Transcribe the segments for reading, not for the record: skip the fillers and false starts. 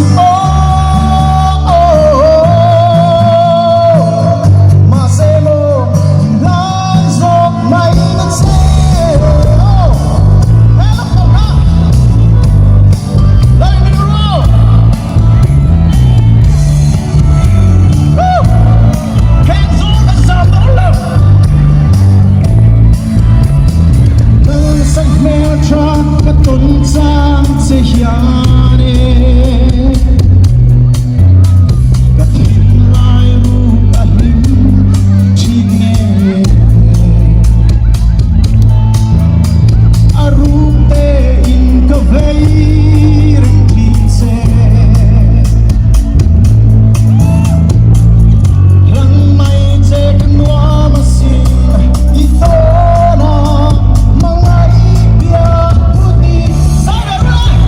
suh aw. Mahse maw in hlan zawk mai na che. A ruk tein ka vei reng thin che. Hlang mai che ka nuam asin i tawn a, mangai piah thut i zai ve rulai.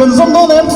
Kan zawm dawn em?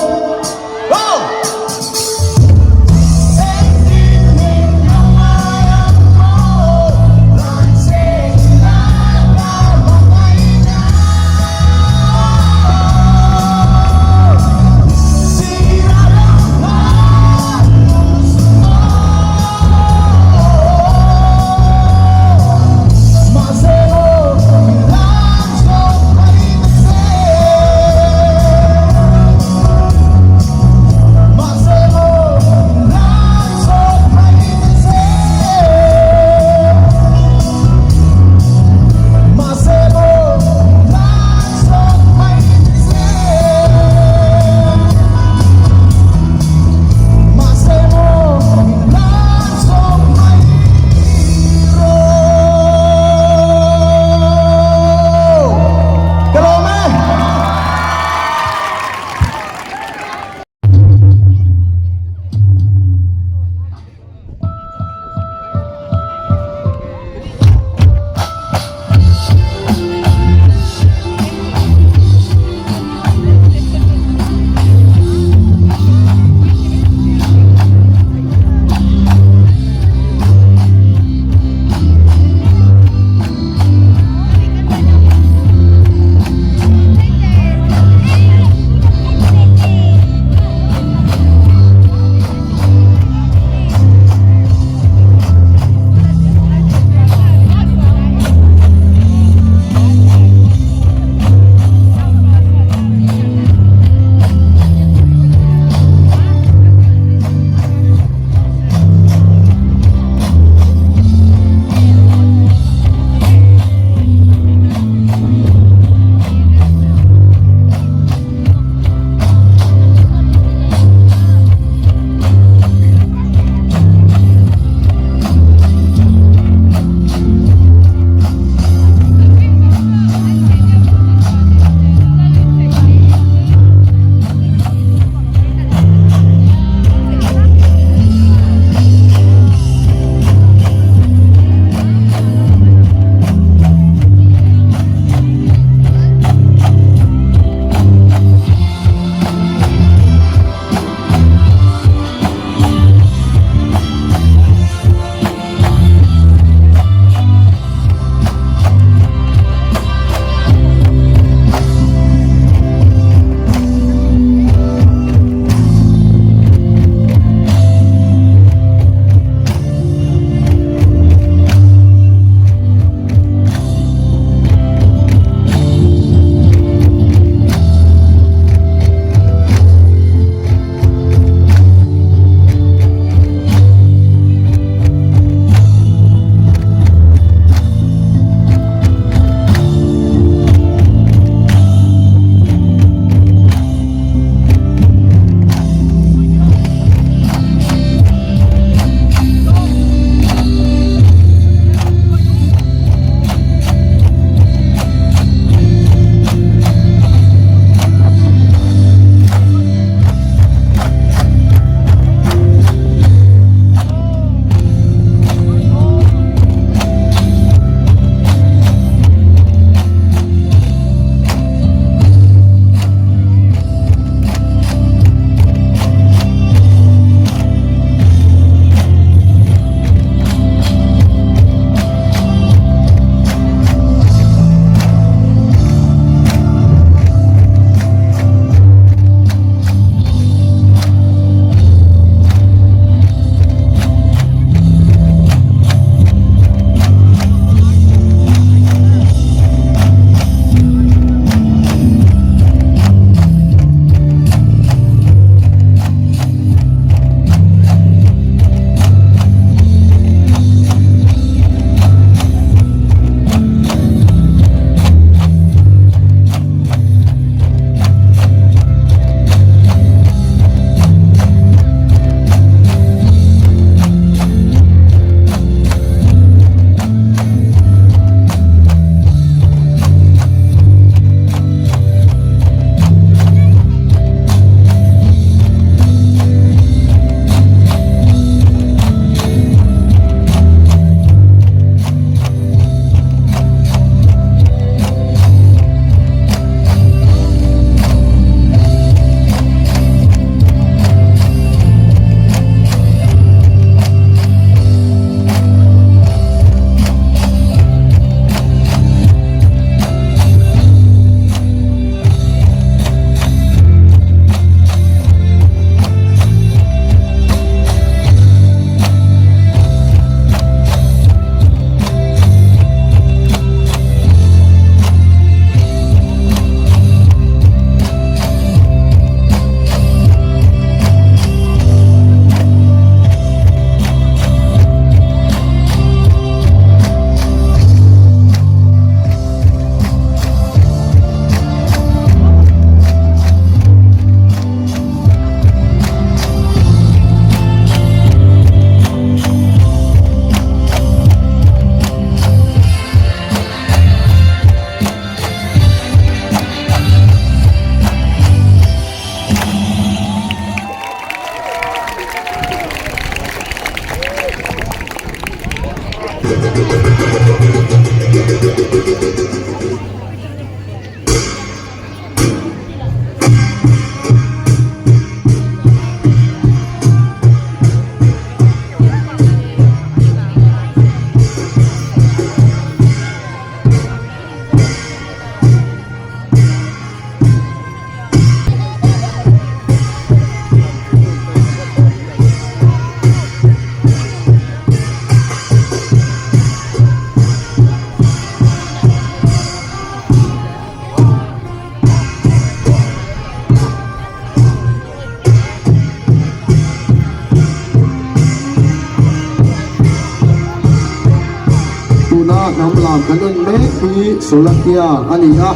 Tuna hnam lam kan en mek hi Solakia a ni a,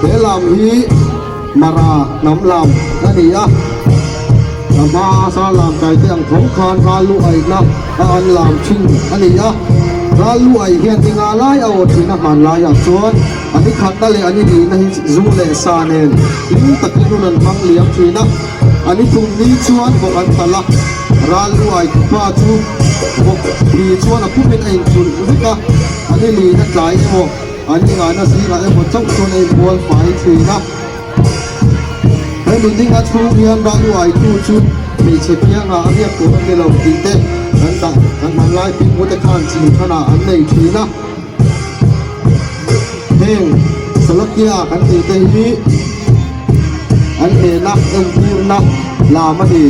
he lam hi Mara hnam lam a ni a. A hmaa sar lam kai te ang tho khan ral lu aihna a an lam thin a ni a. Ral lu aih hian ni nga lai a aw thin a hmanlaiah chuan a ni khatna leh a ni hnihna hi zu leh sa nen hlim takin hun an hmang liam thin a. A ni thum ni chuan vawk an talh a, ral lu ai pa chu vawk thi chuan a pumin a inchulh vek a, a ni lin a tlai emaw, a ni ngahna zingah emaw chauh chuan a inbual fai thin a. He meeting a chhung hian ral lu ai tu chu hmeichhe kiangah a riak tur a ni lo tih te kan dah kan hmanlai pipu te khan chin khanah an nei thin a. Heng Slovakia kan tih te hi an hnena entirna lam a ni.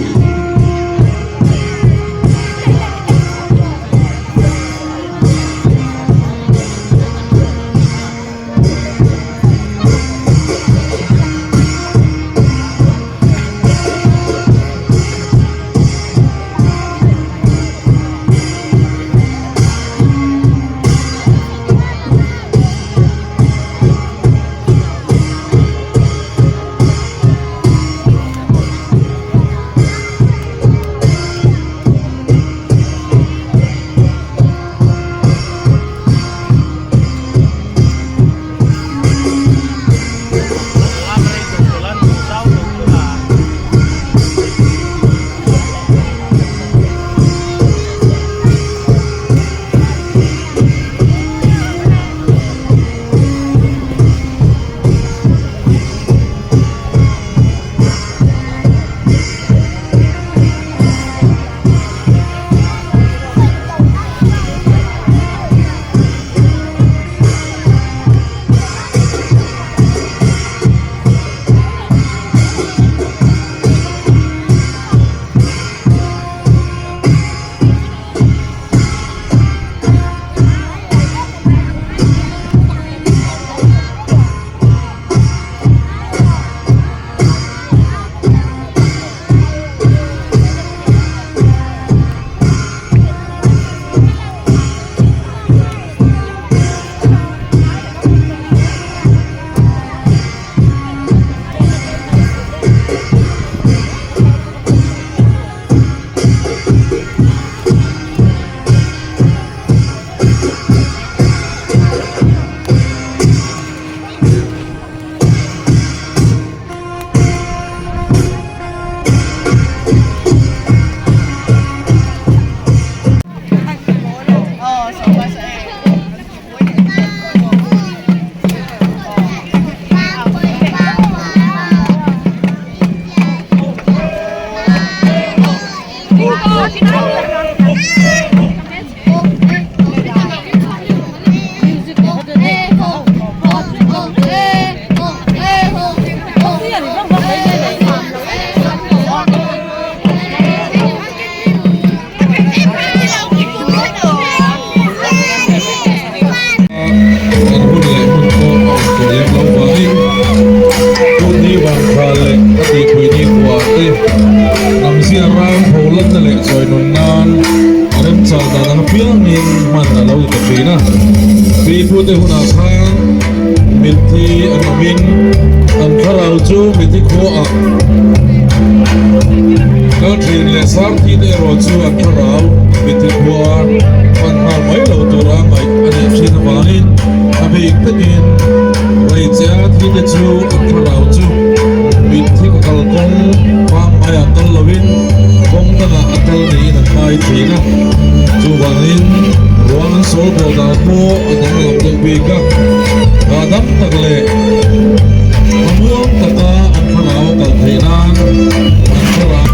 An hun leh hmun pawh a awm tawh lem loh vangin Kutni vangthla leh a tihpui ni kuah te hnamzia ram pho lanna leh chawi nun nan a remchang dan ang apiangin hman a lo ni ta thin a. Pipu te hunah khan mitthi an awmin an thlarau chu mitthi khuaah kal thin leh Sangthi te erawh chu an thlarau mitthi khua hman nghal mai lo tura ngaih a nih thin avangin a bik takin Reichea thi te chu an thlarau chu mitthi ka kal kawng pangngai ah kal loin kawng dangah a kal niin an ngai thin a. Chuvangin ruang an sawl bawl dan pawh a danglam deuh bik a, hahdam tak leh thlamuang taka an thlarau a kal theih nan an thlarau.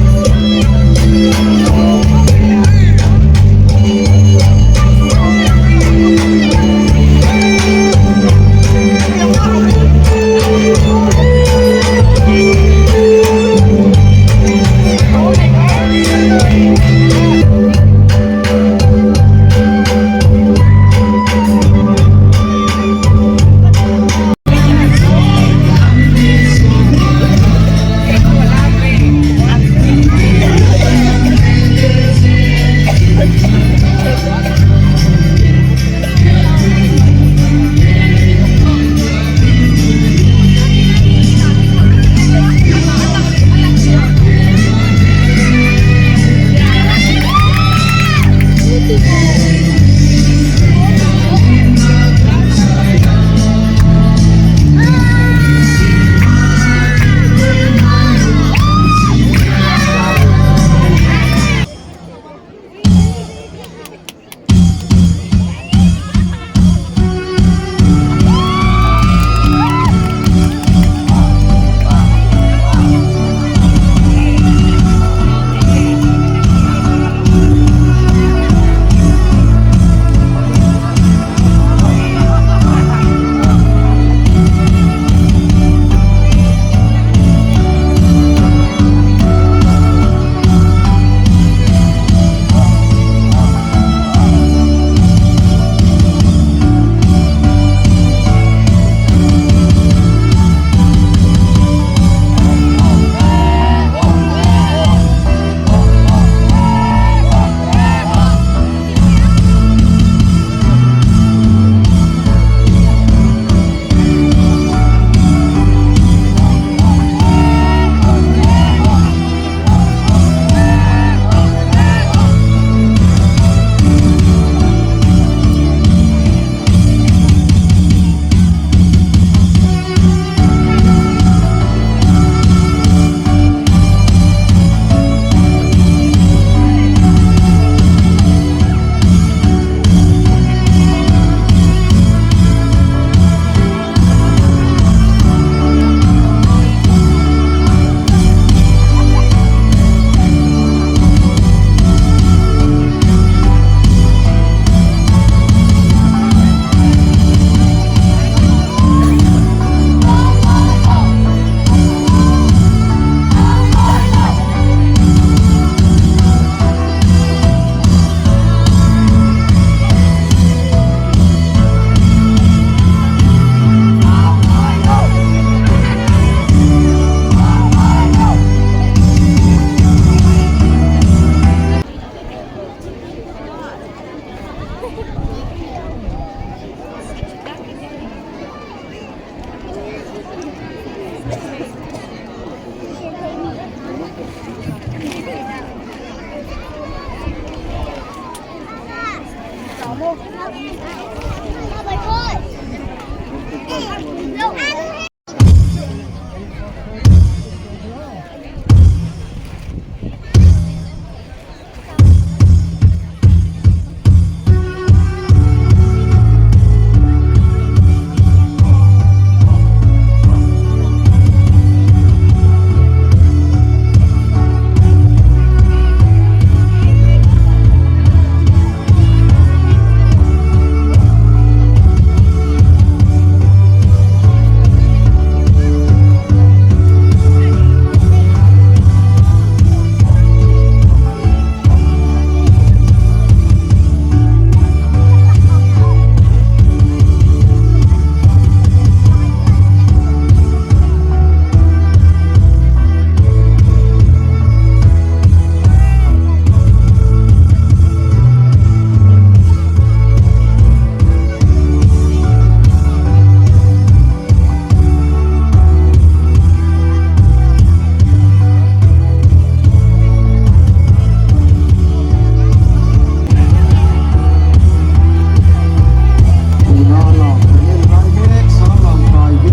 Tuna lam kan en lai mek Sarlam kai hi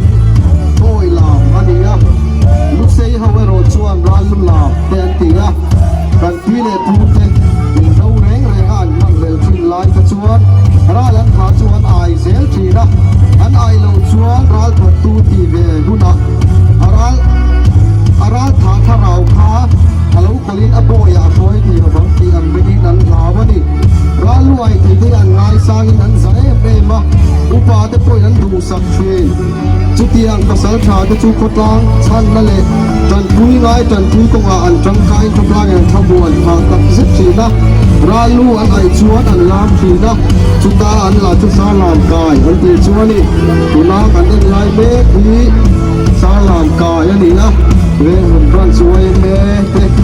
Kawi lam a ni a, Lusei ho erawh chuan Rallu lam te an ti a, kan pi leh pu te in ro reng reng a an hman hlel thin lai kha chuan ral an tha chu an ai zel thin a, an ai loh chuan ral that tu ti ve hunah a ral a ral tha thlarau kha a lo kawlhin a bawiah a hruai thei lovang tih an ringin an hlau a ni. Ral luai thei te hi an ngaisangin an za em em a, upa te pawhin an duhsak thin. Chutiang pasal tha te chu khawtlang chhanna leh tanpui ngai tanpui kawngah an tangkaiin khawtlangin an thlamuan phah tak zet thin a, ral lu an aih chuan an lam thin a, chuta an lah chu Sarlam kai an tih chu a ni. Tuna kan en lai mek hi Sarlam kai a ni a, Venghmun Branch yma te.